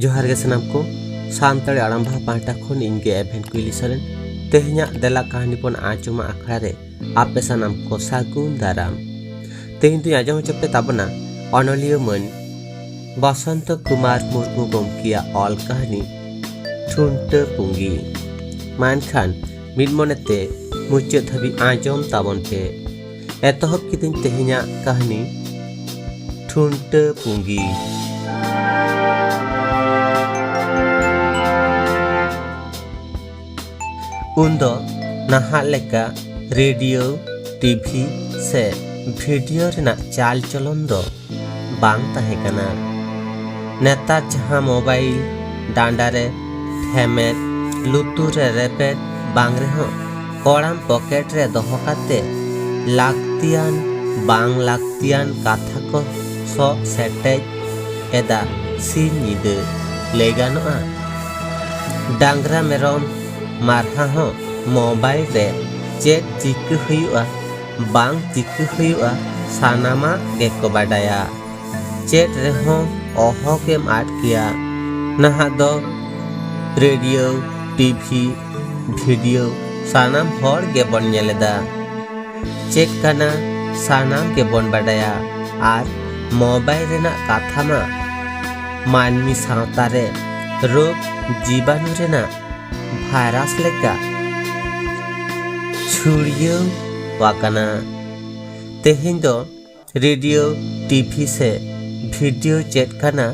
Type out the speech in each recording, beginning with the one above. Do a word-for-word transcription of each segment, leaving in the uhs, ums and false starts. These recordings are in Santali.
ᱡᱚᱦᱟᱨ ᱜᱮ ᱥᱟᱱᱟᱢ ᱠᱚ᱾ ᱥᱟᱱᱛᱟᱲᱤ ᱟᱲᱟᱝ ᱵᱟᱦᱟ ᱯᱟᱦᱴᱟ ᱠᱷᱚᱱ ᱤᱧ ᱜᱮ ᱮᱵᱷᱮᱱ ᱠᱩᱭᱞᱤ ᱥᱚᱨᱮᱱ᱾ ᱛᱮᱦᱮᱧᱟᱜ ᱫᱮᱞᱟ ᱠᱟᱹᱦᱱᱤ ᱵᱚᱱ ᱟᱸᱡᱚᱢᱟ ᱟᱠᱷᱲᱟ ᱨᱮ ᱟᱯᱮ ᱥᱟᱱᱟᱢ ᱠᱚ ᱥᱟᱹᱜᱩᱱ ᱫᱟᱨᱟᱢ᱾ ᱛᱮᱦᱮᱧ ᱫᱚᱧ ᱟᱸᱡᱚᱢ ᱦᱚᱪᱚ ᱯᱮ ᱛᱟᱵᱚᱱᱟ ᱚᱱᱚᱞᱤᱭᱟᱹ ᱢᱟᱹᱱ ᱵᱚᱥᱚᱱᱛᱚ ᱠᱩᱢᱟᱨ ᱢᱩᱨᱢᱩ ᱜᱚᱢᱠᱮᱭᱟᱜ ᱚᱞ ᱠᱟᱹᱦᱱᱤ ᱴᱷᱩᱱᱴᱟᱹ ᱯᱩᱸᱜᱤ᱾ ᱢᱟ ᱮᱱᱠᱷᱟᱱ ᱢᱤᱫ ᱢᱚᱱᱮᱛᱮ ᱢᱩᱪᱟᱹᱫ ᱫᱷᱟᱹᱵᱤᱡ ᱟᱸᱡᱚᱢ ᱛᱟᱵᱚᱱ ᱯᱮ᱾ ᱮᱛᱚᱦᱚᱵ ᱠᱤᱫᱟᱹᱧ ᱛᱮᱦᱮᱧᱟᱜ ᱠᱟᱹᱦᱱᱤ ᱴᱷᱩᱱᱴᱟᱹ ᱯᱩᱸᱜᱤ᱾ ᱩᱱᱫᱚ ᱱᱟᱦᱟᱜ ᱞᱮᱠᱟ ᱨᱮᱰᱤᱭᱳ, ᱴᱤᱵᱷᱤ ᱥᱮ ᱵᱷᱤᱰᱤᱭᱳ ᱨᱮᱱᱟᱜ ᱪᱟᱞ ᱪᱚᱞᱚᱱ ᱫᱚ ᱵᱟᱝ ᱛᱟᱦᱮᱸ ᱠᱟᱱᱟ᱾ ᱱᱮᱛᱟᱨ ᱡᱟᱦᱟᱸ ᱢᱳᱵᱟᱭᱤᱞ ᱰᱟᱸᱰᱟ ᱨᱮ ᱦᱮᱢᱮᱫ, ᱞᱩᱛᱩᱨ ᱨᱮ ᱨᱮᱵᱮᱫ ᱵᱟᱝ ᱨᱮᱦᱚᱸ ᱠᱚᱲᱟᱢ ᱯᱚᱠᱮᱴ ᱨᱮ ᱫᱚᱦᱚ ᱠᱟᱛᱮ ᱞᱟᱹᱠᱛᱤᱭᱟᱱ ᱵᱟᱝ ᱞᱟᱹᱠᱛᱤᱭᱟᱱ ᱠᱟᱛᱷᱟ ᱠᱚ ᱥᱚᱜ ᱥᱮᱴᱮᱡ ᱮᱫᱟ ᱥᱤᱧ ᱧᱤᱫᱟᱹ᱾ ᱞᱟᱹᱭ ᱜᱟᱱᱚᱜᱼᱟ, ᱰᱟᱝᱨᱟ ᱢᱮᱨᱚᱢ ᱢᱟᱨᱦᱟ ᱦᱚᱸ ᱢᱳᱵᱟᱭᱤᱞ ᱨᱮ ᱪᱮᱫ ᱪᱤᱠᱟᱹ ᱦᱩᱭᱩᱜᱼᱟ, ᱵᱟᱝ ᱪᱤᱠᱟᱹ ᱦᱩᱭᱩᱜᱼᱟ, ᱥᱟᱱᱟᱢᱟᱜ ᱜᱮᱠᱚ ᱵᱟᱰᱟᱭᱟ᱾ ᱪᱮᱫ ᱨᱮᱦᱚᱸ ᱚᱦᱚᱜᱮᱢ ᱟᱫ ᱠᱮᱭᱟ᱾ ᱱᱟᱦᱟᱜ ᱫᱚ ᱨᱮᱰᱤᱭᱳ, ᱴᱤᱵᱷᱤ, ᱵᱷᱤᱰᱤᱭᱳ ᱥᱟᱱᱟᱢ ᱦᱚᱲ ᱜᱮᱵᱚᱱ ᱧᱮᱞ ᱮᱫᱟ᱾ ᱪᱮᱫ ᱠᱟᱱᱟ ᱥᱟᱱᱟᱢ ᱜᱮᱵᱚᱱ ᱵᱟᱰᱟᱭᱟ᱾ ᱟᱨ ᱢᱳᱵᱟᱭᱤᱞ ᱨᱮᱱᱟᱜ ᱠᱟᱛᱷᱟ ᱢᱟ ᱢᱟᱹᱱᱢᱤ ᱥᱟᱶᱛᱟ ᱨᱮ ᱨᱳᱜᱽ ᱡᱤᱵᱟᱱᱩ ᱨᱮᱱᱟᱜ ᱵᱷᱟᱭᱨᱟᱥ ᱞᱮᱠᱟ ᱪᱷᱩᱲᱭᱟᱹᱣ ᱟᱠᱟᱱᱟ᱾ ᱛᱮᱦᱮᱧ ᱫᱚ ᱨᱮᱰᱤᱭᱳ, ᱴᱤᱵᱷᱤ ᱥᱮ ᱵᱷᱤᱰᱤᱭᱳ ᱪᱮᱫ ᱠᱟᱱᱟ,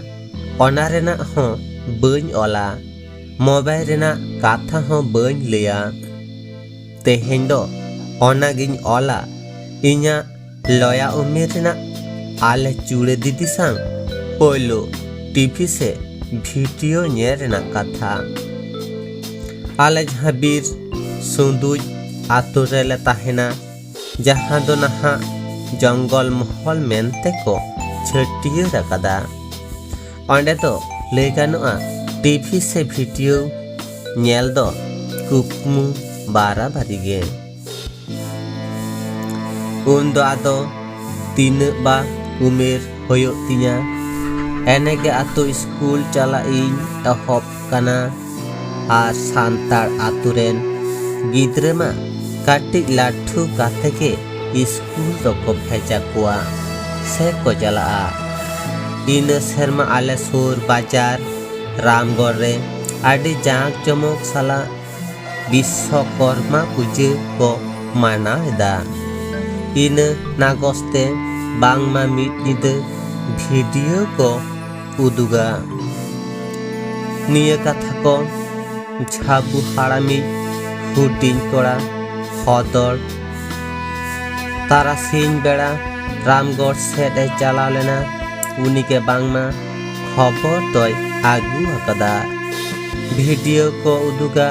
ᱚᱱᱟ ᱨᱮᱱᱟᱜ ᱦᱚᱸ ᱵᱟᱹᱧ ᱚᱞᱟ᱾ ᱢᱳᱵᱟᱭᱤᱞ ᱨᱮᱱᱟᱜ ᱠᱟᱛᱷᱟ ᱦᱚᱸ ᱵᱟᱹᱧ ᱞᱟᱹᱭᱟ᱾ ᱛᱮᱦᱮᱧ ᱫᱚ ᱚᱱᱟᱜᱤᱧ ᱚᱞᱟ, ᱤᱧᱟᱹᱜ ᱞᱚᱭᱟ ᱩᱢᱮᱨ ᱨᱮᱱᱟᱜ ᱟᱞᱮ ᱪᱩᱲᱟᱹ ᱫᱤᱫᱤ ᱥᱟᱶ ᱯᱳᱭᱞᱳ ᱴᱤᱵᱷᱤ ᱥᱮ ᱵᱷᱤᱰᱤᱭᱳ ᱧᱮᱞ ᱨᱮᱱᱟᱜ ᱠᱟᱛᱷᱟ᱾ ᱟᱞᱮ ᱡᱟᱦᱟᱸ ᱵᱤᱨ ᱥᱩᱸᱫᱩᱡ ᱟᱛᱳ ᱨᱮᱞᱮ ᱛᱟᱦᱮᱱᱟ, ᱡᱟᱦᱟᱸ ᱫᱚ ᱱᱟᱦᱟᱜ ᱡᱚᱝᱜᱚᱞ ᱢᱚᱦᱚᱞ ᱢᱮᱱᱛᱮ ᱠᱚ ᱪᱷᱟᱹᱴᱭᱟᱹᱨ ᱟᱠᱟᱫᱟ᱾ ᱚᱸᱰᱮ ᱫᱚ ᱞᱟᱹᱭ ᱜᱟᱱᱚᱜᱼᱟ, ᱴᱤᱵᱷᱤ ᱥᱮ ᱵᱷᱤᱰᱤᱭᱳ ᱧᱮᱞ ᱫᱚ ᱠᱩᱠᱢᱩ ᱵᱟᱨᱟᱵᱟᱨᱤ ᱜᱮ᱾ ᱩᱱ ᱫᱚ ᱟᱫᱚ ᱛᱤᱱᱟᱹᱜ ᱵᱟ ᱩᱢᱮᱨ ᱦᱩᱭᱩᱜ ᱛᱤᱧᱟ, ᱮᱱᱮᱜᱮ ᱟᱛᱳ ᱥᱠᱩᱞ ᱪᱟᱞᱟᱜ ᱤᱧ ᱮᱦᱚᱵ ᱠᱟᱱᱟ᱾ ᱟᱨ ᱥᱟᱱᱛᱟᱲ ᱟᱛᱳ ᱨᱮᱱ ᱜᱤᱫᱽᱨᱟᱹ ᱢᱟ ᱠᱟᱹᱴᱤᱡ ᱞᱟᱹᱴᱷᱩ ᱠᱟᱛᱮ ᱜᱮ ᱥᱠᱩᱞ ᱫᱚᱠᱚ ᱵᱷᱮᱡᱟ ᱠᱚᱣᱟ ᱥᱮ ᱠᱚ ᱪᱟᱞᱟᱜᱼᱟ᱾ ᱤᱱᱟᱹ ᱥᱮᱨᱢᱟ ᱟᱞᱮ ᱥᱩᱨ ᱵᱟᱡᱟᱨ ᱨᱟᱢᱜᱚᱲ ᱨᱮ ᱟᱹᱰᱤ ᱡᱟᱸᱠ ᱡᱚᱢᱚᱠ ᱥᱟᱞᱟᱜ ᱵᱤᱥᱥᱚᱠᱚᱨᱢᱟ ᱯᱩᱡᱟᱹ ᱠᱚ ᱢᱟᱱᱟᱣ ᱮᱫᱟ᱾ ᱤᱱᱟᱹ ᱱᱟᱜᱚᱥ ᱛᱮ ᱵᱟᱝᱢᱟ ᱢᱤᱫ ᱧᱤᱫᱟᱹ ᱵᱷᱤᱰᱤᱭᱳ ᱠᱚ ᱩᱫᱩᱜᱟ᱾ ᱱᱤᱭᱟᱹ ᱠᱟᱛᱷᱟ ᱠᱚ ᱡᱷᱟᱵᱩ ᱦᱟᱲᱟᱢᱤᱡ ᱦᱩᱰᱤᱧ ᱠᱚᱲᱟ ᱦᱚᱫᱚᱲ ᱛᱟᱨᱟᱥᱤᱧ ᱵᱮᱲᱟ ᱨᱟᱢᱜᱚᱲ ᱥᱮᱫ ᱮ ᱪᱟᱞᱟᱣ ᱞᱮᱱᱟ᱾ ᱩᱱᱤᱜᱮ ᱵᱟᱝᱢᱟ ᱠᱷᱚᱵᱚᱨ ᱫᱚᱭ ᱟᱹᱜᱩ ᱟᱠᱟᱫᱟ᱾ ᱵᱷᱤᱰᱤᱭᱳ ᱠᱚ ᱩᱫᱩᱜᱟ᱾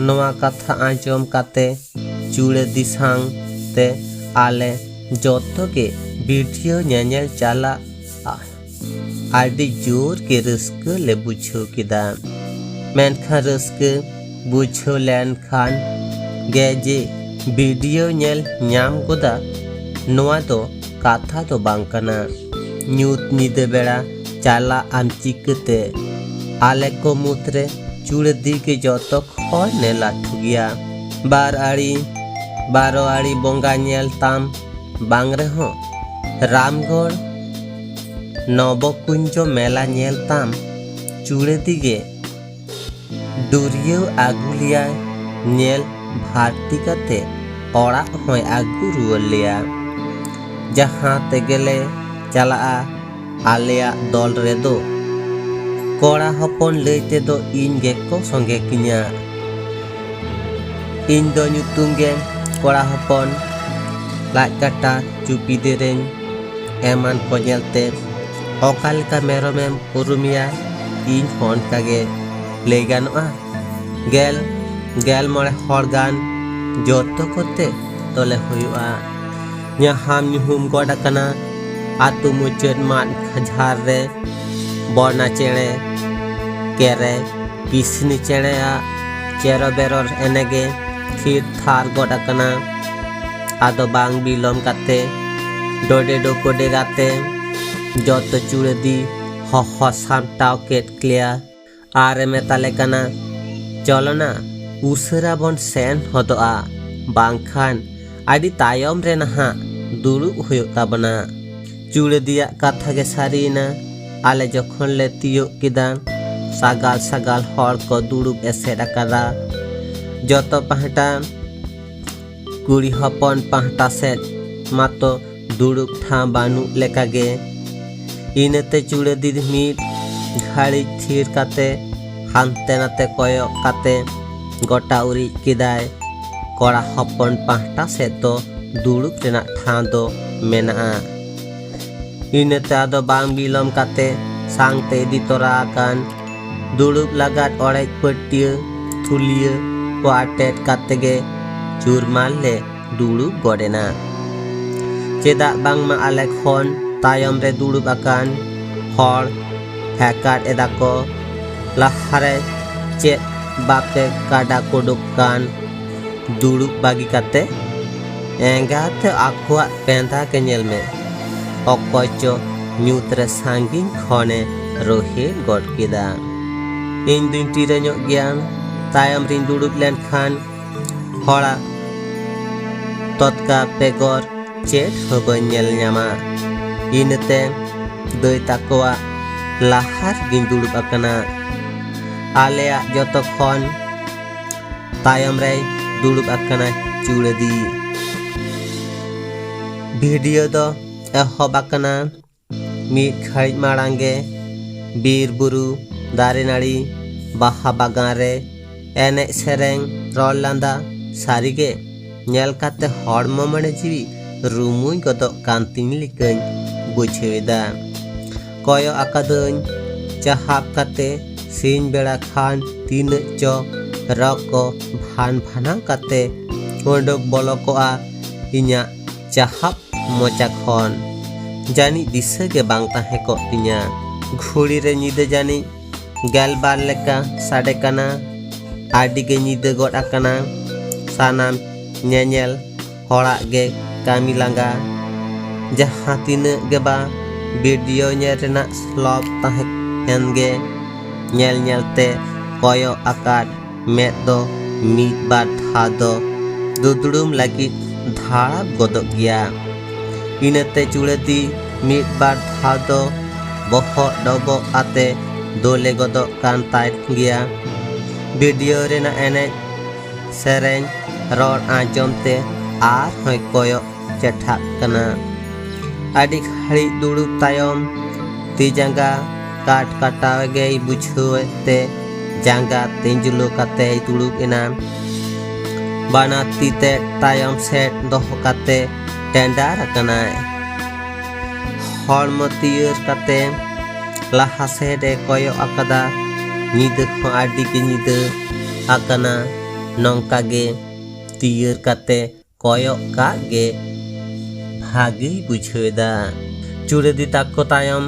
ᱱᱚᱣᱟ ᱠᱟᱛᱷᱟ ᱟᱸᱡᱚᱢ ᱠᱟᱛᱮ ᱪᱩᱲᱟᱹᱫᱤ ᱥᱟᱝ ᱛᱮ ᱟᱞᱮ ᱡᱚᱛᱚ ᱜᱮ ᱵᱷᱤᱰᱤᱭᱳ ᱧᱮᱧᱮᱞ ᱪᱟᱞᱟᱜ ᱟᱹᱰᱤ ᱡᱳᱨ ᱜᱮ ᱨᱟᱹᱥᱠᱟᱹ ᱞᱮ ᱵᱩᱡᱷᱟᱹᱣ ᱠᱮᱫᱟ᱾ ᱢᱮᱱᱠᱷᱟᱱ ᱨᱟᱹᱥᱠᱟᱹ ᱵᱩᱡᱷᱟᱹᱣ ᱞᱮᱱᱠᱷᱟᱱ ᱜᱮ ᱡᱮ ᱵᱷᱤᱰᱤᱭᱳ ᱧᱮᱞ ᱧᱟᱢ ᱜᱚᱫᱟ, ᱱᱚᱣᱟ ᱫᱚ ᱠᱟᱛᱷᱟ ᱫᱚ ᱵᱟᱝ ᱠᱟᱱᱟ᱾ ᱧᱩᱛ ᱧᱤᱫᱟᱹ ᱵᱮᱲᱟ ᱪᱟᱞᱟᱜ ᱟᱢ ᱪᱤᱠᱟᱹᱛᱮ? ᱟᱞᱮ ᱠᱚ ᱢᱩᱫᱽᱨᱮ ᱪᱩᱲᱟᱹᱫᱤ ᱜᱮ ᱡᱚᱛᱚ ᱠᱷᱚᱱᱮ ᱞᱟᱹᱴᱷᱩ ᱜᱮᱭᱟ᱾ ᱵᱟᱨ ᱟᱹᱲᱤ ᱵᱟᱨᱚ ᱟᱹᱲᱤ ᱵᱚᱸᱜᱟ ᱧᱮᱞ ᱛᱟᱢ ᱵᱟᱝ ᱨᱮᱦᱚᱸ ᱨᱟᱢᱜᱚᱲ ᱱᱚᱵᱚᱠᱩᱧᱡᱚ ᱢᱮᱞᱟ ᱧᱮᱞ ᱛᱟᱢ ᱪᱩᱲᱟᱹᱫᱤ ᱜᱮ ᱰᱩᱨᱭᱟᱹᱣ ᱟᱹᱜᱩ ᱞᱮᱭᱟᱭ᱾ ᱧᱮᱞ ᱵᱷᱟᱨᱛᱤ ᱠᱟᱛᱮ ᱚᱲᱟᱜ ᱦᱚᱸᱭ ᱟᱹᱜᱩ ᱨᱩᱣᱟᱹᱲ ᱞᱮᱭᱟ᱾ ᱡᱟᱦᱟᱸ ᱛᱮᱜᱮᱞᱮ ᱪᱟᱞᱟᱜᱼᱟ, ᱟᱞᱮᱭᱟᱜ ᱫᱚᱞ ᱨᱮᱫᱚ ᱠᱚᱲᱟ ᱦᱚᱯᱚᱱ ᱞᱟᱹᱭ ᱛᱮᱫᱚ ᱤᱧ ᱜᱮᱠᱚ ᱥᱚᱸᱜᱮ ᱠᱤᱧᱟ᱾ ᱤᱧ ᱫᱚ ᱧᱩᱛᱩᱢ ᱜᱮ ᱠᱚᱲᱟ ᱦᱚᱯᱚᱱ, ᱞᱟᱡ ᱠᱟᱴᱟ, ᱪᱩᱯᱤ ᱫᱮᱨᱮᱧ ᱮᱢᱟᱱ ᱠᱚ ᱧᱮᱞᱛᱮ ᱚᱠᱟ ᱞᱮᱠᱟ ᱢᱮᱨᱚᱢᱮᱢ ᱩᱨᱩᱢᱮᱭᱟ, ᱤᱧ ᱦᱚᱸ ᱚᱱᱠᱟ ᱜᱮ ᱞᱟᱹᱭ ᱜᱟᱱᱚᱜᱼᱟ᱾ ᱜᱮᱞ, ᱜᱮᱞ ᱢᱚᱬᱮ ᱦᱚᱲ ᱜᱟᱱ ᱡᱚᱛᱚ ᱠᱚᱛᱮ ᱫᱚᱞᱮ ᱦᱩᱭᱩᱜᱼᱟ᱾ ᱧᱟᱦᱟᱢ ᱧᱩᱦᱩᱢ ᱜᱚᱫ ᱟᱠᱟᱱᱟ ᱟᱹᱛᱩ ᱢᱩᱪᱟᱹᱫ ᱢᱟᱫ ᱡᱷᱟᱲ ᱨᱮ ᱵᱚᱱᱟ ᱪᱮᱬᱮ, ᱠᱮᱨᱮ, ᱠᱤᱥᱱᱤ ᱪᱮᱬᱮᱭᱟᱜ ᱪᱮᱨᱚ ᱵᱮᱨᱚ ᱮᱱᱮᱜᱮ ᱛᱷᱤᱨ ᱛᱷᱟᱨ ᱜᱚᱫ ᱟᱠᱟᱱᱟ᱾ ᱟᱫᱚ ᱵᱟᱝ ᱵᱤᱞᱚᱢ ᱠᱟᱛᱮ ᱰᱚᱰᱮ ᱰᱚᱠᱚᱰᱮ ᱠᱟᱛᱮ ᱡᱚᱛᱚ ᱪᱩᱲᱟᱹᱫᱤ ᱦᱚᱦᱚ ᱥᱟᱢᱴᱟᱣ ᱠᱮᱫ ᱞᱮᱭᱟ ᱟᱨ ᱮ ᱢᱮᱛᱟᱞᱮ ᱠᱟᱱᱟ, "ᱪᱚᱞᱚᱱᱟ, ᱩᱥᱟᱹᱨᱟ ᱵᱚᱱ ᱥᱮᱱ ᱦᱚᱫᱚᱜᱼᱟ, ᱵᱟᱝᱠᱷᱟᱱ ᱟᱹᱰᱤ ᱛᱟᱭᱚᱢ ᱨᱮ ᱱᱟᱦᱟᱜ ᱫᱩᱲᱩᱵ ᱦᱩᱭᱩᱜ ᱛᱟᱵᱚᱱᱟ᱾" ᱪᱩᱲᱟᱹᱫᱤᱭᱟᱜ ᱠᱟᱛᱷᱟ ᱜᱮ ᱥᱟᱹᱨᱤᱭᱮᱱᱟ᱾ ᱟᱞᱮ ᱡᱚᱠᱷᱚᱱ ᱞᱮ ᱛᱤᱭᱳᱜ ᱠᱮᱫᱟ, ᱥᱟᱜᱟᱞ ᱥᱟᱜᱟᱞ ᱦᱚᱲ ᱠᱚ ᱫᱩᱲᱩᱵ ᱮᱥᱮᱫ ᱟᱠᱟᱫᱟ᱾ ᱡᱚᱛᱚ ᱯᱟᱦᱴᱟ ᱠᱩᱲᱤ ᱦᱚᱯᱚᱱ ᱯᱟᱦᱴᱟ ᱥᱮᱫ ᱢᱟᱛᱚ ᱫᱩᱲᱩᱵ ᱴᱷᱟᱶ ᱵᱟᱹᱱᱩᱜ ᱞᱮᱠᱟᱜᱮ᱾ ᱤᱱᱟᱹᱛᱮ ᱪᱩᱲᱟᱹᱫᱤ ᱢᱤᱫ ᱜᱷᱟᱹᱲᱤᱡ ᱛᱷᱤᱨ ᱠᱟᱛᱮ ᱦᱟᱱᱛᱮ ᱱᱟᱛᱮ ᱠᱚᱭᱚᱜ ᱠᱟᱛᱮ ᱜᱚᱴᱟ ᱩᱨᱤᱡ ᱠᱮᱫᱟᱭ, ᱠᱚᱲᱟ ᱦᱚᱯᱚᱱ ᱯᱟᱦᱴᱟ ᱥᱮᱫ ᱫᱚ ᱫᱩᱲᱩᱵ ᱨᱮᱱᱟᱜ ᱴᱷᱟᱶ ᱫᱚ ᱢᱮᱱᱟᱜᱼᱟ᱾ ᱤᱱᱟᱹᱛᱮ ᱟᱫᱚ ᱵᱟᱝ ᱵᱤᱞᱚᱢ ᱠᱟᱛᱮ ᱥᱟᱝᱛᱮ ᱤᱫᱤ ᱛᱚᱨᱟ ᱟᱠᱟᱱ ᱫᱩᱲᱩᱵ ᱞᱟᱜᱟᱫ ᱚᱲᱮᱡ ᱯᱟᱹᱴᱭᱟᱹ, ᱛᱷᱩᱞᱤᱭᱟᱹ ᱠᱚ ᱟᱴᱮᱫ ᱠᱟᱛᱮ ᱜᱮ ᱪᱩᱨᱢᱟᱞ ᱞᱮ ᱫᱩᱲᱩᱵ ᱜᱚᱫ ᱮᱱᱟ᱾ ᱪᱮᱫᱟᱜ ᱵᱟᱝᱢᱟ ᱟᱞᱮ ᱠᱷᱚᱱ ᱛᱟᱭᱚᱢ ᱨᱮ ᱫᱩᱲᱩᱵ ᱟᱠᱟᱱ ᱦᱚᱲ ᱦᱮᱠᱟᱨ ᱮᱫᱟ ᱠᱚ, ᱞᱟᱦᱟᱨᱮ ᱪᱮᱫ ᱵᱟᱯᱮ ᱠᱟᱰᱟ ᱠᱩᱰᱩᱠ ᱠᱟᱱ? ᱫᱩᱲᱩᱵ ᱵᱟᱹᱜᱤ ᱠᱟᱛᱮ ᱮᱸᱜᱟᱛᱮ ᱟᱠᱚᱣᱟᱜ ᱯᱮᱸᱫᱟ ᱜᱮ ᱧᱮᱞ ᱢᱮ, ᱚᱠᱚᱭ ᱪᱚ ᱧᱩᱛ ᱨᱮ ᱥᱟᱺᱜᱤᱧ ᱠᱷᱚᱱᱮ ᱨᱳᱦᱮᱫ ᱜᱚᱫ ᱠᱮᱫᱟ᱾ ᱤᱧ ᱫᱩᱧ ᱴᱤᱨᱟᱹᱧᱚᱜ ᱜᱮᱭᱟ, ᱛᱟᱭᱚᱢ ᱨᱤᱧ ᱫᱩᱲᱩᱵ ᱞᱮᱱᱠᱷᱟᱱ ᱦᱚᱲᱟᱜ ᱛᱚᱛᱠᱟ ᱵᱮᱜᱚᱨ ᱪᱮᱫ ᱦᱚᱸ ᱵᱟᱹᱧ ᱧᱮᱞ ᱧᱟᱢᱟ᱾ ᱤᱱᱟᱹᱛᱮ ᱫᱟᱹᱭ ᱛᱟᱠᱚᱣᱟᱜ ᱞᱟᱦᱟ ᱨᱮᱜᱤᱧ ᱫᱩᱲᱩᱵ ᱟᱠᱟᱱᱟ᱾ ᱟᱞᱮᱭᱟᱜ ᱡᱚᱛᱚ ᱠᱷᱚᱱ ᱛᱟᱭᱚᱢ ᱨᱮᱭ ᱫᱩᱲᱩᱵ ᱟᱠᱟᱱᱟ ᱪᱩᱲᱟᱹᱫᱤ᱾ ᱵᱷᱤᱰᱤᱭᱳ ᱫᱚ ᱮᱦᱚᱵ ᱟᱠᱟᱱᱟ᱾ ᱢᱤᱫ ᱜᱷᱟᱹᱲᱤᱡ ᱢᱟᱲᱟᱝ ᱜᱮ ᱵᱤᱨ ᱵᱩᱨᱩ, ᱫᱟᱨᱮ ᱱᱟᱹᱲᱤ, ᱵᱟᱦᱟ ᱵᱟᱜᱟᱱ ᱨᱮ ᱮᱱᱮᱡ ᱥᱮᱨᱮᱧ, ᱨᱚᱲ ᱞᱟᱸᱫᱟ, ᱥᱟᱹᱨᱤᱜᱮ ᱧᱮᱞ ᱠᱟᱛᱮ ᱦᱚᱲᱢᱚ ᱢᱚᱱᱮ ᱡᱤᱣᱤ ᱨᱩᱢᱩᱭ ᱜᱚᱫᱚᱜ ᱠᱟᱱ ᱛᱤᱧ ᱞᱮᱠᱟᱧ ᱵᱩᱡᱷᱟᱹᱣ ᱮᱫᱟ᱾ ᱠᱚᱭᱚᱜ ᱟᱠᱟᱫᱟᱹᱧ ᱪᱟᱦᱟᱵ ᱠᱟᱛᱮ, ᱥᱤᱧ ᱵᱮᱲᱟ ᱠᱷᱟᱱ ᱛᱤᱱᱟᱹᱜ ᱪᱚ ᱨᱚᱜ ᱠᱚ ᱵᱷᱟᱱ ᱵᱷᱟᱱᱟᱣ ᱠᱟᱛᱮ ᱩᱰᱩᱠ ᱵᱚᱞᱚ ᱠᱚᱜᱼᱟ ᱤᱧᱟᱹᱜ ᱪᱟᱦᱟᱵ ᱢᱚᱪᱟ ᱠᱷᱚᱱ᱾ ᱡᱟᱹᱱᱤᱡ ᱫᱤᱥᱟᱹ ᱜᱮ ᱵᱟᱝ ᱛᱟᱦᱮᱸ ᱠᱚᱜ ᱛᱤᱧᱟ᱾ ᱜᱷᱩᱲᱤ ᱨᱮ ᱧᱤᱫᱟᱹ ᱡᱟᱹᱱᱤᱡ ᱜᱮᱞᱵᱟᱨ ᱞᱮᱠᱟ ᱥᱟᱰᱮ ᱠᱟᱱᱟ᱾ ᱟᱹᱰᱤ ᱜᱮ ᱧᱤᱫᱟᱹ ᱜᱚᱫ ᱟᱠᱟᱱᱟ᱾ ᱥᱟᱱᱟᱢ ᱧᱮᱧᱮᱞ ᱦᱚᱲᱟᱜ ᱜᱮ ᱠᱟᱹᱢᱤ ᱞᱟᱸᱜᱟ᱾ ᱡᱟᱦᱟᱸ ᱛᱤᱱᱟᱹᱜ ᱜᱮ ᱵᱟ ᱵᱷᱤᱰᱤᱭᱳ ᱧᱮᱞ ᱨᱮᱱᱟᱜ ᱥᱞᱚᱵ ᱛᱟᱦᱮᱸ ᱮᱱ ᱜᱮ᱾ ᱧᱮᱞ ᱧᱮᱞ ᱛᱮ ᱠᱚᱭᱚᱜ ᱟᱠᱟᱫ ᱢᱮᱫ ᱫᱚ ᱢᱤᱫ ᱵᱟᱨ ᱫᱷᱟᱣ ᱫᱚ ᱫᱩᱫᱽᱲᱩᱢ ᱞᱟᱹᱜᱤᱫ ᱫᱷᱟᱲᱟᱯ ᱜᱚᱫᱚᱜ ᱜᱮᱭᱟ᱾ ᱤᱱᱟᱹᱛᱮ ᱪᱩᱲᱟᱹᱫᱤ ᱢᱤᱫ ᱵᱟᱨ ᱫᱷᱟᱣ ᱫᱚ ᱵᱚᱦᱚᱜ ᱰᱚᱵᱚᱜ ᱟᱛᱮ ᱫᱚᱞᱮ ᱜᱚᱫᱚᱜ ᱠᱟᱱ ᱛᱟᱭ ᱜᱮᱭᱟ᱾ ᱵᱷᱤᱰᱤᱭᱳ ᱨᱮᱱᱟᱜ ᱮᱱᱮᱡ ᱥᱮᱨᱮᱧ ᱨᱚᱲ ᱟᱸᱡᱚᱢ ᱛᱮ ᱟᱨᱦᱚᱸᱭ ᱠᱚᱭᱚᱜ ᱪᱮᱴᱷᱟᱜ ᱠᱟᱱᱟ᱾ ᱟᱹᱰᱤ ᱜᱷᱟᱹᱲᱤᱡ ᱫᱩᱲᱩᱵ ᱛᱟᱭᱚᱢ ᱛᱤ ᱡᱟᱸᱜᱟ ᱠᱟᱴ ᱠᱟᱴᱟᱣ ᱜᱮᱭ ᱵᱩᱡᱷᱟᱹᱣᱮᱫ ᱛᱮ ᱡᱟᱸᱜᱟ ᱛᱤᱸᱡᱞᱩ ᱠᱟᱛᱮᱭ ᱫᱩᱲᱩᱵ ᱮᱱᱟ᱾ ᱵᱟᱱᱟᱨ ᱛᱤ ᱛᱮ ᱛᱟᱭᱚᱢ ᱥᱮᱫ ᱫᱚᱦᱚ ᱠᱟᱛᱮ ᱴᱮᱸᱰᱟᱨ ᱟᱠᱟᱱᱟᱭ᱾ ᱦᱚᱲᱢᱚ ᱛᱤᱭᱟᱹᱨ ᱠᱟᱛᱮ ᱞᱟᱦᱟ ᱥᱮᱫ ᱮ ᱠᱚᱭᱚᱜ ᱟᱠᱟᱫᱟ᱾ ᱧᱤᱫᱟᱹ ᱦᱚᱸ ᱟᱹᱰᱤ ᱜᱮ ᱧᱤᱫᱟᱹ ᱟᱠᱟᱱᱟ᱾ ᱱᱚᱝᱠᱟ ᱜᱮ ᱛᱤᱭᱟᱹᱨ ᱠᱟᱛᱮ ᱠᱚᱭᱚᱜ ᱠᱟᱜ ᱜᱮ ᱵᱷᱟᱜᱮᱭ ᱵᱩᱡᱷᱟᱹᱣ ᱮᱫᱟ᱾ ᱪᱩᱲᱟᱹᱫᱤ ᱛᱟᱠᱚ ᱛᱟᱭᱚᱢ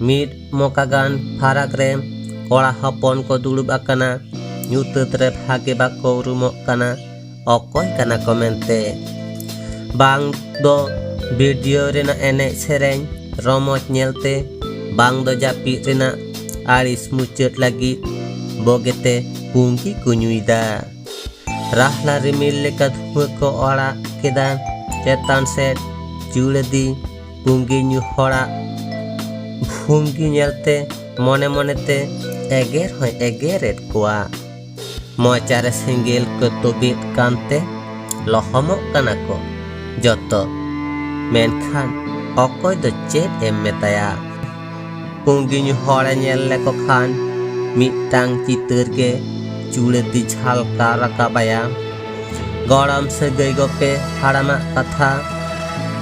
ᱢᱤᱫ ᱢᱚᱠᱟ ᱜᱟᱱ ᱯᱷᱟᱨᱟᱠ ᱨᱮ ᱠᱚᱲᱟ ᱦᱚᱯᱚᱱ ᱠᱚ ᱫᱩᱲᱩᱵ ᱟᱠᱟᱱᱟ᱾ ᱧᱩᱛᱟᱹᱛ ᱨᱮ ᱵᱷᱟᱜᱮ ᱵᱟᱠᱚ ᱩᱨᱩᱢᱚᱜ ᱠᱟᱱᱟ ᱚᱠᱚᱭ ᱠᱟᱱᱟ ᱠᱚ ᱢᱮᱱᱛᱮ᱾ ᱵᱟᱝ ᱫᱚ ᱵᱷᱤᱰᱤᱭᱳ ᱨᱮᱱᱟᱜ ᱮᱱᱮᱡ ᱥᱮᱨᱮᱧ ᱨᱚᱢᱚᱡᱽ ᱧᱮᱞᱛᱮ, ᱵᱟᱝ ᱫᱚ ᱡᱟᱹᱯᱤᱫ ᱨᱮᱱᱟᱜ ᱟᱹᱲᱤᱥ ᱢᱩᱪᱟᱹᱫ ᱞᱟᱹᱜᱤᱫ ᱵᱚᱜᱮᱛᱮ ᱯᱩᱸᱜᱤ ᱠᱚ ᱧᱩᱭᱫᱟ᱾ ᱨᱟᱦᱞᱟ ᱨᱤᱢᱤᱞ ᱞᱮᱠᱟ ᱫᱷᱩᱣᱟᱹ ᱠᱚ ᱚᱲᱟᱜ ᱠᱮᱫᱟ ᱪᱮᱛᱟᱱ ᱥᱮᱫ᱾ ᱪᱩᱲᱟᱹᱫᱤ ᱯᱩᱸᱜᱤ ᱧᱩ ᱦᱚᱲᱟᱜ ᱵᱷᱩᱝᱜᱤ ᱧᱮᱞᱛᱮ ᱢᱚᱱᱮ ᱢᱚᱱᱮᱛᱮ ᱮᱜᱮᱨ ᱦᱚᱸᱭ ᱮᱜᱮᱨᱮᱫ ᱠᱚᱣᱟ᱾ ᱢᱚᱪᱟᱨᱮ ᱥᱮᱸᱜᱮᱞ ᱠᱚ ᱛᱚᱵᱮᱫ ᱠᱟᱱᱛᱮ ᱞᱚᱦᱚᱢᱚᱜ ᱠᱟᱱᱟ ᱠᱚ ᱡᱚᱛᱚ᱾ ᱢᱮᱱᱠᱷᱟᱱ ᱚᱠᱚᱭ ᱫᱚ ᱪᱮᱫ ᱮᱢ ᱢᱮᱛᱟᱭᱟ? ᱯᱩᱸᱜᱤ ᱧᱩ ᱦᱚᱲᱮ ᱧᱮᱞ ᱞᱮᱠᱚ ᱠᱷᱟᱱ ᱢᱤᱫᱴᱟᱝ ᱪᱤᱛᱟᱹᱨ ᱜᱮ ᱪᱩᱲᱟᱹᱫᱤ ᱡᱷᱟᱞᱠᱟᱣ ᱨᱟᱠᱟᱵᱟᱭᱟ᱾ ᱜᱚᱲᱚᱢ ᱥᱟᱹᱜᱟᱹᱭ ᱜᱚᱯᱮ ᱦᱟᱲᱟᱢᱟᱜ ᱠᱟᱛᱷᱟ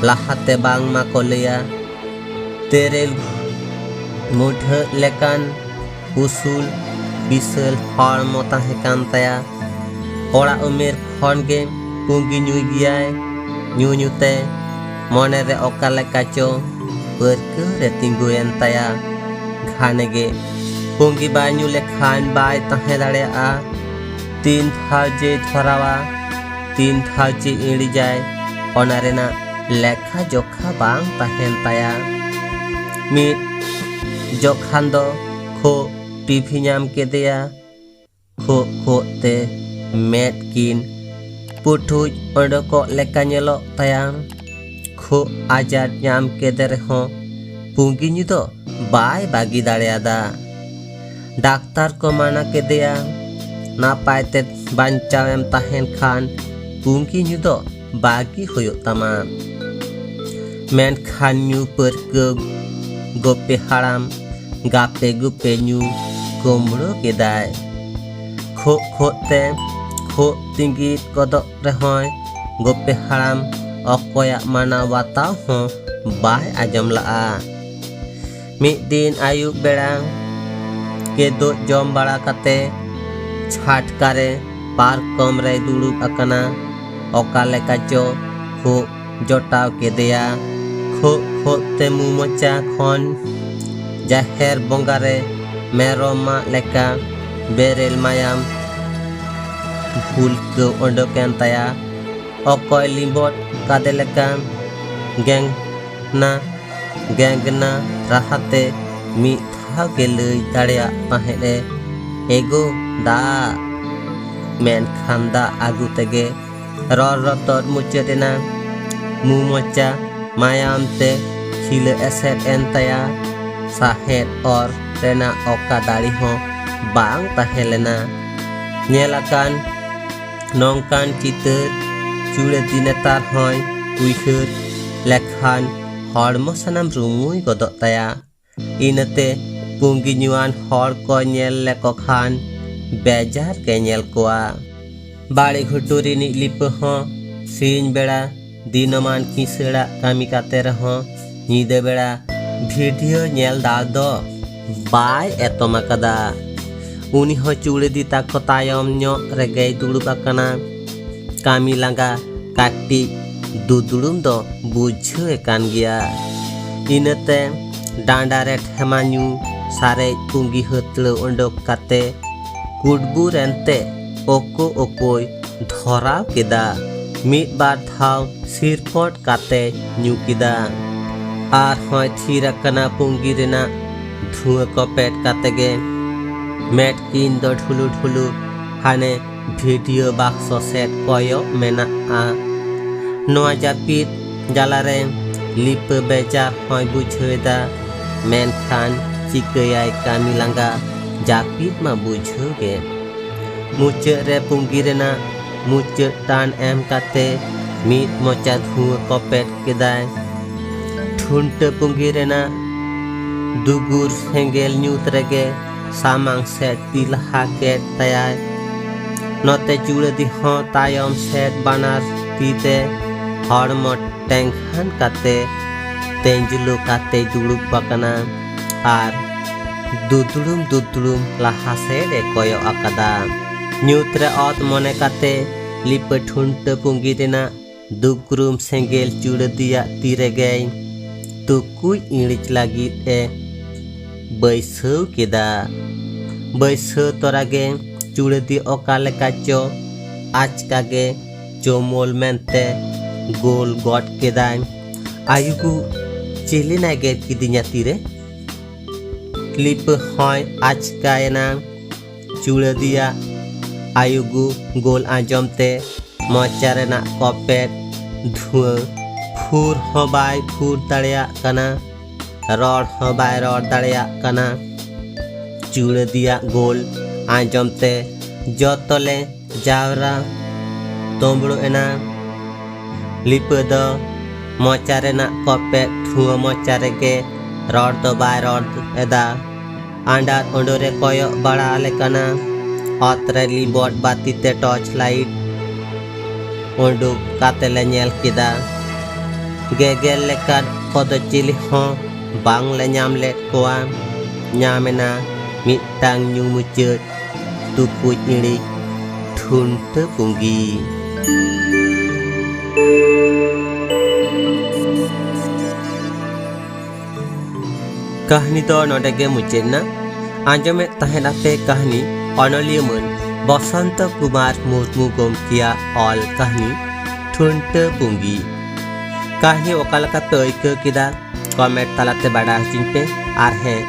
ᱞᱟᱦᱟᱛᱮ ᱵᱟᱝᱢᱟ ᱠᱚ ᱞᱟᱹᱭᱟ, ᱛᱮᱨᱮᱞ ᱢᱩᱰᱷᱟᱹᱜ ᱞᱮᱠᱟᱱ ᱩᱥᱩᱞ ᱵᱤᱥᱟᱹᱞ ᱦᱚᱲᱢᱚ ᱛᱟᱦᱮᱸ ᱠᱟᱱ ᱛᱟᱭᱟ᱾ ᱠᱚᱲᱟ ᱩᱢᱮᱨ ᱠᱷᱚᱱ ᱜᱮ ᱯᱩᱸᱜᱤ ᱧᱩᱭ ᱜᱮᱭᱟᱭ᱾ ᱧᱩ ᱧᱩ ᱛᱮ ᱢᱚᱱᱮ ᱨᱮ ᱚᱠᱟ ᱞᱮᱠᱟ ᱪᱚ ᱯᱟᱹᱨᱠᱟᱹᱣ ᱨᱮ ᱛᱤᱸᱜᱩᱭᱮᱱ ᱛᱟᱭᱟ᱾ ᱜᱷᱟᱱᱮ ᱜᱮ ᱯᱩᱸᱜᱤ ᱵᱟᱭ ᱧᱩ ᱞᱮᱠᱷᱟᱱ ᱵᱟᱭ ᱛᱟᱦᱮᱸ ᱫᱟᱲᱮᱭᱟᱜᱼᱟ᱾ ᱛᱤᱱ ᱫᱷᱟᱣ ᱡᱮ ᱫᱷᱚᱨᱟᱣᱟ, ᱛᱤᱱ ᱫᱷᱟᱣ ᱡᱮ ᱤᱬᱤᱡᱟᱭ, ᱚᱱᱟ ᱨᱮᱱᱟᱜ ᱞᱮᱠᱷᱟ ᱡᱚᱠᱷᱟ ᱵᱟᱝ ᱛᱟᱦᱮᱱ ᱛᱟᱭᱟ᱾ ᱢᱤᱫ ᱡᱚᱠᱷᱟᱱ ᱫᱚ ᱠᱷᱳᱜ ᱴᱤᱵᱷᱤ ᱧᱟᱢ ᱠᱮᱫᱮᱭᱟ᱾ ᱠᱷᱳᱜ ᱠᱷᱳᱜ ᱛᱮ ᱢᱮᱫ ᱠᱤᱱ ᱯᱩᱴᱷᱩᱡ ᱚᱰᱚᱠᱚᱜ ᱞᱮᱠᱟ ᱧᱮᱞᱚᱜ ᱛᱟᱭᱟ᱾ ᱠᱷᱳᱜ ᱟᱡᱟᱨ ᱧᱟᱢ ᱠᱮᱫᱮ ᱨᱮᱦᱚᱸ ᱯᱩᱸᱜᱤ ᱧᱩ ᱫᱚ ᱵᱟᱭ ᱵᱟᱹᱜᱤ ᱫᱟᱲᱮᱭᱟᱫᱟ᱾ ᱰᱟᱠᱛᱟᱨ ᱠᱚ ᱢᱟᱱᱟ ᱠᱮᱫᱮᱭᱟ, "ᱱᱟᱯᱟᱭ ᱛᱮ ᱵᱟᱧᱪᱟᱣ ᱮᱢ ᱛᱟᱦᱮᱱ ᱠᱷᱟᱱ ᱯᱩᱸᱜᱤ ᱧᱩ ᱫᱚ ᱵᱟᱹᱜᱤ ᱦᱩᱭᱩᱜ ᱛᱟᱢᱟ᱾" ᱢᱮᱱᱠᱷᱟᱱ ᱧᱩ ᱯᱟᱹᱨᱠᱟᱹᱣ ᱜᱚᱯᱮ ᱦᱟᱲᱟᱢ ᱜᱟᱯᱮ ᱜᱩᱯᱮ ᱧᱩ ᱠᱩᱢᱵᱽᱲᱩ ᱠᱮᱫᱟᱭ᱾ ᱠᱷᱳᱜ ᱠᱷᱳᱜ ᱛᱮ ᱠᱷᱳᱜ ᱛᱤᱸᱜᱤᱫ ᱜᱚᱫᱚᱜ ᱨᱮᱦᱚᱸᱭ, ᱜᱚᱯᱮ ᱦᱟᱲᱟᱢ ᱚᱠᱚᱭᱟᱜ ᱢᱟᱱᱟᱣ ᱵᱟᱛᱟᱣ ᱦᱚᱸ ᱵᱟᱭ ᱟᱸᱡᱚᱢ ᱞᱟᱜᱼᱟ᱾ ᱢᱤᱫ ᱫᱤᱱ ᱟᱹᱭᱩᱵ ᱵᱮᱲᱟ ᱠᱮᱫᱳᱜ ᱡᱚᱢ ᱵᱟᱲᱟ ᱠᱟᱛᱮ ᱪᱷᱟᱴᱠᱟ ᱨᱮ ᱯᱟᱨᱠᱚᱢ ᱨᱮᱭ ᱫᱩᱲᱩᱵ ᱟᱠᱟᱱᱟ᱾ ᱚᱠᱟ ᱞᱮᱠᱟ ᱪᱚ ᱠᱷᱳᱜ ᱡᱚᱴᱟᱣ ᱠᱮᱫᱮᱭᱟ᱾ ᱠᱷᱳᱜ ᱠᱷᱳᱜ ᱛᱮ ᱢᱩ ᱢᱚᱪᱟ ᱠᱷᱚᱱ ᱡᱟᱦᱮᱨ ᱵᱚᱸᱜᱟ ᱨᱮ ᱢᱮᱨᱚᱢ ᱢᱟᱜ ᱞᱮᱠᱟ ᱵᱮᱨᱮᱞ ᱢᱟᱭᱟᱢ ᱵᱷᱩᱞᱠᱟᱹᱣ ᱚᱰᱚᱠ ᱮᱱ ᱛᱟᱭᱟ᱾ ᱚᱠᱚᱭ ᱞᱤᱸᱵᱚᱫ ᱠᱟᱫᱮ ᱞᱮᱠᱟ ᱜᱮᱝᱱᱟ ᱜᱮᱝᱱᱟ ᱨᱟᱦᱟᱛᱮ ᱢᱤᱫ ᱫᱷᱟᱣ ᱜᱮ ᱞᱟᱹᱭ ᱫᱟᱲᱮᱭᱟᱜ ᱛᱟᱦᱮᱸᱫ ᱮ, "ᱮᱜᱳ ᱫᱟᱜ!" ᱢᱮᱱᱠᱷᱟᱱ ᱫᱟᱜ ᱟᱹᱜᱩ ᱛᱮᱜᱮ ᱨᱚᱲ ᱨᱚᱛᱚᱫ ᱢᱩᱪᱟᱹᱫ ᱮᱱᱟ᱾ ᱢᱩ ᱢᱚᱪᱟ ᱢᱟᱭᱟᱢ ᱛᱮ ᱠᱷᱤᱞᱟᱹ ᱮᱥᱮᱫ ᱮᱱ ᱛᱟᱭᱟ᱾ ᱥᱟᱦᱮᱫ ᱚᱨ ᱨᱮᱱᱟᱜ ᱚᱠᱟ ᱫᱟᱲᱮ ᱦᱚᱸ ᱵᱟᱝ ᱛᱟᱦᱮᱸ ᱞᱮᱱᱟ᱾ ᱧᱮᱞ ᱟᱠᱟᱱ ᱱᱚᱝᱠᱟᱱ ᱪᱤᱛᱟᱹᱨ ᱪᱩᱲᱟᱹᱫᱤ ᱱᱮᱛᱟᱨ ᱦᱚᱸᱭ ᱩᱭᱦᱟᱹᱨ ᱞᱮᱠᱷᱟᱱ ᱦᱚᱲᱢᱚ ᱥᱟᱱᱟᱢ ᱨᱩᱢᱩᱭ ᱜᱚᱫᱚᱜ ᱛᱟᱭᱟ᱾ ᱤᱱᱟᱹᱛᱮ ᱯᱩᱸᱜᱤ ᱧᱩᱣᱟᱱ ᱦᱚᱲ ᱠᱚ ᱧᱮᱞ ᱞᱮᱠᱚ ᱠᱷᱟᱱ ᱵᱮᱡᱟᱨ ᱜᱮ ᱧᱮᱞ ᱠᱚᱣᱟ᱾ ᱵᱟᱲᱮ ᱜᱷᱩᱴᱩ ᱨᱤᱱᱤᱡ ᱞᱤᱯᱟᱹ ᱦᱚᱸ ᱥᱤᱧ ᱵᱮᱲᱟ ᱫᱤᱱᱚᱢᱟᱱ ᱠᱤᱥᱟᱹᱲᱟᱜ ᱠᱟᱹᱢᱤ ᱠᱟᱛᱮ ᱨᱮᱦᱚᱸ ᱧᱤᱫᱟᱹ ᱵᱮᱲᱟ ᱵᱷᱤᱰᱤᱭᱳ ᱧᱮᱞ ᱫᱟᱲ ᱫᱚ ᱵᱟᱭ ᱮᱛᱚᱢ ᱟᱠᱟᱫᱟ᱾ ᱩᱱᱤ ᱦᱚᱸ ᱪᱩᱲᱟᱹᱫᱤ ᱛᱟᱠᱚ ᱛᱟᱭᱚᱢ ᱧᱚᱜ ᱨᱮᱜᱮᱭ ᱫᱩᱲᱩᱵ ᱟᱠᱟᱱᱟ᱾ ᱠᱟᱹᱢᱤ ᱞᱟᱸᱜᱟ ᱠᱟᱹᱴᱤᱡ ᱫᱩᱫᱲᱩᱢ ᱫᱚ ᱵᱩᱡᱷᱟᱹᱣ ᱮ ᱠᱟᱱ ᱜᱮᱭᱟ᱾ ᱤᱱᱟᱹᱛᱮ ᱰᱟᱸᱰᱟ ᱨᱮ ᱴᱷᱮᱢᱟ ᱧᱩ ᱥᱟᱨᱮᱡ ᱯᱩᱸᱜᱤ ᱦᱟᱹᱛᱲᱟᱹᱣ ᱚᱰᱚᱠ ᱠᱟᱛᱮ ᱠᱩᱰᱵᱩᱨ ᱮᱱᱛᱮ ᱳᱠᱳ ᱳᱠᱳᱭ ᱫᱷᱚᱨᱟᱣ ᱠᱮᱫᱟ᱾ ᱢᱤᱫ ᱵᱟᱨ ᱫᱷᱟᱣ ᱥᱤᱨᱯᱚᱴ ᱠᱟᱛᱮ ᱧᱩ ᱠᱮᱫᱟ᱾ ᱟᱨ ᱦᱚᱸᱭ ᱛᱷᱤᱨ ᱟᱠᱟᱱᱟ ᱯᱩᱸᱜᱤ ᱨᱮᱱᱟᱜ ᱫᱷᱩᱣᱟᱹ ᱠᱚᱯᱮᱫ ᱠᱟᱛᱮ ᱜᱮ᱾ ᱢᱮᱫ ᱠᱤᱱ ᱫᱚ ᱰᱷᱩᱞᱩ ᱰᱷᱩᱞᱩ ᱦᱟᱱᱮ ᱵᱷᱤᱰᱤᱭᱳ ᱵᱟᱠᱥᱚ ᱥᱮᱫ ᱠᱚᱭᱚᱜ ᱢᱮᱱᱟᱜᱼᱟ᱾ ᱱᱚᱣᱟ ᱡᱟᱹᱯᱤᱫ ᱡᱟᱞᱟᱨᱮ ᱞᱤᱯᱟᱹ ᱵᱮᱡᱟᱨ ᱦᱚᱸᱭ ᱵᱩᱡᱷᱟᱹᱣ ᱮᱫᱟ, ᱢᱮᱱᱠᱷᱟᱱ ᱪᱤᱠᱟᱹᱭᱟᱭ, ᱠᱟᱹᱢᱤ ᱞᱟᱸᱜᱟ ᱡᱟᱹᱯᱤᱫ ᱢᱟ ᱵᱩᱡᱷᱟᱹᱣ ᱜᱮ᱾ ᱢᱩᱪᱟᱹᱫ ᱨᱮ ᱯᱩᱸᱜᱤ ᱨᱮᱱᱟᱜ ᱢᱩᱪᱟᱹᱫ ᱴᱟᱱ ᱮᱢ ᱠᱟᱛᱮ ᱢᱤᱫ ᱢᱚᱪᱟ ᱫᱷᱩᱣᱟᱹ ᱠᱚᱯᱮᱫ ᱠᱮᱫᱟᱭ᱾ ᱴᱷᱩᱱᱴᱟᱹ ᱯᱩᱸᱜᱤ ᱨᱮᱱᱟᱜ ᱫᱩᱜᱩᱨ ᱥᱮᱸᱜᱮᱞ ᱧᱩᱛ ᱨᱮᱜᱮ ᱥᱟᱢᱟᱝ ᱥᱮᱫ ᱛᱤ ᱞᱟᱦᱟ ᱠᱮᱫ ᱛᱟᱭᱟᱭ᱾ ᱱᱚᱛᱮ ᱪᱩᱲᱟᱹᱫᱤ ᱦᱚᱸ ᱛᱟᱭᱚᱢ ᱥᱮᱫ ᱵᱟᱱᱟᱨ ᱛᱤ ᱛᱮ ᱦᱚᱲᱢᱚ ᱴᱮᱝᱠᱷᱟᱱ ᱠᱟᱛᱮ ᱛᱮᱸᱡᱽᱞᱩ ᱠᱟᱛᱮᱭ ᱫᱩᱲᱩᱵ ᱟᱠᱟᱱᱟ ᱟᱨ ᱫᱩᱫᱲᱩᱢ ᱫᱩᱫᱲᱩᱢ ᱞᱟᱦᱟ ᱥᱮᱫ ᱮ ᱠᱚᱭᱚᱜ ᱟᱠᱟᱫᱟ᱾ ᱧᱩᱛ ᱨᱮ ᱚᱛ ᱢᱚᱱᱮ ᱠᱟᱛᱮ ᱞᱤᱯᱟᱹ ᱴᱷᱩᱱᱴᱟᱹ ᱯᱩᱸᱜᱤ ᱨᱮᱱᱟᱜ ᱫᱩᱠᱨᱩᱢ ᱥᱮᱸᱜᱮᱞ ᱪᱩᱲᱟᱹᱫᱤᱭᱟᱜ ᱛᱤ ᱨᱮᱜᱮᱭ ᱛᱩᱠᱩᱡ ᱤᱬᱤᱡ ᱞᱟᱹᱜᱤᱫ ᱮ ᱵᱟᱹᱭᱥᱟᱹᱣ ᱠᱮᱫᱟ᱾ ᱵᱟᱹᱭᱥᱟᱹᱣ ᱛᱚᱨᱟ ᱜᱮ ᱪᱩᱲᱟᱹᱫᱤ ᱚᱠᱟ ᱞᱮᱠᱟ ᱪᱚ ᱟᱪᱠᱟ ᱜᱮ ᱪᱚᱢᱚᱞ ᱢᱮᱱᱛᱮ ᱜᱳᱞ ᱜᱚᱫ ᱠᱮᱫᱟᱭ᱾ ᱟᱭᱩᱜᱩ, ᱪᱤᱞᱤ ᱱᱟᱭ ᱜᱮᱨ ᱠᱤᱫᱤᱧᱟ ᱛᱤᱨᱮ? ᱞᱤᱯᱟᱹ ᱦᱚᱸᱭ ᱟᱪᱠᱟᱭᱮᱱᱟ᱾ ᱪᱩᱲᱟᱹᱫᱤᱭᱟᱜ ᱟᱭᱩᱜᱩ ᱜᱳᱞ ᱟᱸᱡᱚᱢ ᱛᱮ ᱢᱚᱪᱟ ᱨᱮᱱᱟᱜ ᱠᱚᱯᱮᱫ ᱫᱷᱩᱣᱟᱹ ᱯᱷᱩᱨ ᱦᱚᱸ ᱵᱟᱭ ᱯᱷᱩᱨ ᱫᱟᱲᱮᱭᱟᱜ ᱠᱟᱱᱟ, ᱨᱚᱲ ᱦᱚᱸ ᱵᱟᱭ ᱨᱚᱲ ᱫᱟᱲᱮᱭᱟᱜ ᱠᱟᱱᱟ᱾ ᱪᱩᱲᱟᱹᱫᱤᱭᱟᱜ ᱜᱳᱞ ᱟᱸᱡᱚᱢ ᱛᱮ ᱡᱚᱛᱚ ᱞᱮ ᱡᱟᱣᱨᱟ ᱛᱚᱢᱵᱲᱚ ᱮᱱᱟ᱾ ᱞᱤᱯᱟᱹ ᱫᱚ ᱢᱚᱪᱟ ᱨᱮᱱᱟᱜ ᱠᱚᱯᱮᱫ ᱫᱷᱩᱣᱟᱹ ᱢᱚᱪᱟ ᱨᱮᱜᱮ, ᱨᱚᱲ ᱫᱚ ᱵᱟᱭ ᱨᱚᱲ ᱮᱫᱟ᱾ ᱟᱸᱰᱟᱨ ᱚᱸᱰᱚᱨᱮ ᱠᱚᱭᱚᱜ ᱵᱟᱲᱟ ᱟᱞᱮ ᱠᱟᱱᱟ᱾ ᱚᱛ ᱨᱮ ᱞᱤᱵᱚᱴ ᱵᱟᱹᱛᱤ ᱛᱮ ᱴᱚᱨᱪ ᱞᱟᱭᱤᱴ ᱩᱰᱩᱠ ᱠᱟᱛᱮ ᱞᱮ ᱧᱮᱞ ᱠᱮᱫᱟ᱾ ᱜᱮᱜᱮᱨ ᱞᱮᱠᱟᱱ ᱠᱚᱫᱚ ᱪᱤᱞᱤ ᱦᱚᱸ ᱵᱟᱝ ᱞᱮ ᱧᱟᱢ ᱞᱮᱫ ᱠᱚᱣᱟ᱾ ᱧᱟᱢ ᱮᱱᱟ ᱢᱤᱫᱴᱟᱝ ᱧᱩ ᱢᱩᱪᱟᱹᱫ ᱴᱩᱠᱩᱡ ᱤᱬᱤᱡ ᱴᱷᱩᱱᱴᱟᱹ ᱯᱩᱸᱜᱤ᱾ ᱠᱟᱹᱦᱱᱤ ᱫᱚ ᱱᱚᱰᱮ ᱜᱮ ᱢᱩᱪᱟᱹᱫ ᱮᱱᱟ᱾ ᱟᱸᱡᱚᱢᱮᱫ ᱛᱟᱦᱮᱸᱫ ᱟᱯᱮ ᱠᱟᱹᱦᱱᱤ ᱚᱱᱚᱞᱤᱭᱟᱹ ᱢᱟᱹᱱ ᱵᱚᱥᱚᱱᱛᱚ ᱠᱩᱢᱟᱨ ᱢᱩᱨᱢᱩ ᱜᱚᱢᱠᱮᱭᱟᱜ ᱚᱞ ᱠᱟᱹᱦᱱᱤ ᱴᱷᱩᱱᱴᱟᱹ ᱯᱩᱸᱜᱤ᱾ ᱠᱟᱹᱦᱱᱤ ᱚᱠᱟ ᱞᱮᱠᱟ ᱯᱮ ᱟᱹᱭᱠᱟᱹᱣ ᱠᱮᱫᱟ? comment ᱛᱟᱞᱟᱛᱮ ᱵᱟᱰᱟᱭ ᱦᱚᱪᱚᱧ ᱯᱮ᱾ ᱟᱨ ᱦᱮᱸ,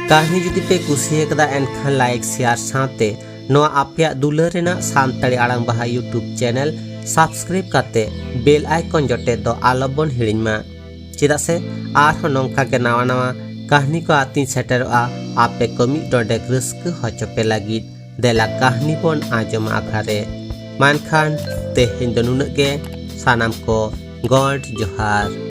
ᱠᱟᱹᱦᱱᱤ ᱡᱩᱫᱤ ᱯᱮ ᱠᱩᱥᱤᱭᱟᱠᱟᱫᱟ, ᱮᱱᱠᱷᱟᱱ like, share ᱥᱟᱶᱛᱮ ᱱᱚᱣᱟ ᱟᱯᱮᱭᱟᱜ ᱫᱩᱞᱟᱹᱲ ᱨᱮᱱᱟᱜ ᱥᱟᱱᱛᱟᱲᱤ ᱟᱲᱟᱝ ᱵᱟᱦᱟ YouTube channel subscribe ᱠᱟᱛᱮ bell icon ᱡᱚᱴᱮᱫ ᱫᱚ ᱟᱞᱚ ᱵᱚᱱ ᱦᱤᱲᱤᱧ ᱢᱟ᱾ ᱪᱮᱫᱟᱜ ᱥᱮ ᱟᱨᱦᱚᱸ ᱱᱚᱝᱠᱟ ᱜᱮ ᱱᱟᱣᱟ ᱱᱟᱣᱟ ᱠᱟᱹᱦᱱᱤ ᱠᱚ ᱟᱛᱤᱧ ᱥᱮᱴᱮᱨᱚᱜᱼᱟ, ᱟᱯᱮ ᱠᱚ ᱢᱤᱫ ᱰᱚᱸᱰᱮᱠ ᱨᱟᱹᱥᱠᱟᱹ ᱦᱚᱪᱚ ᱯᱮ ᱞᱟᱹᱜᱤᱫ᱾ ᱫᱮᱞᱟ ᱠᱟᱹᱦᱱᱤ ᱵᱚᱱ ᱟᱸᱡᱚᱢᱟ ᱟᱠᱷᱲᱟ ᱨᱮ᱾ ᱢᱮᱱᱠᱷᱟᱱ ᱛᱮᱦᱮᱧ ᱫᱚ ᱱᱩᱱᱟᱹᱜ ᱜᱮ᱾ ᱥᱟᱱᱟᱢ ᱠᱚ ᱜᱚᱰ ᱡᱚᱦᱟᱨ᱾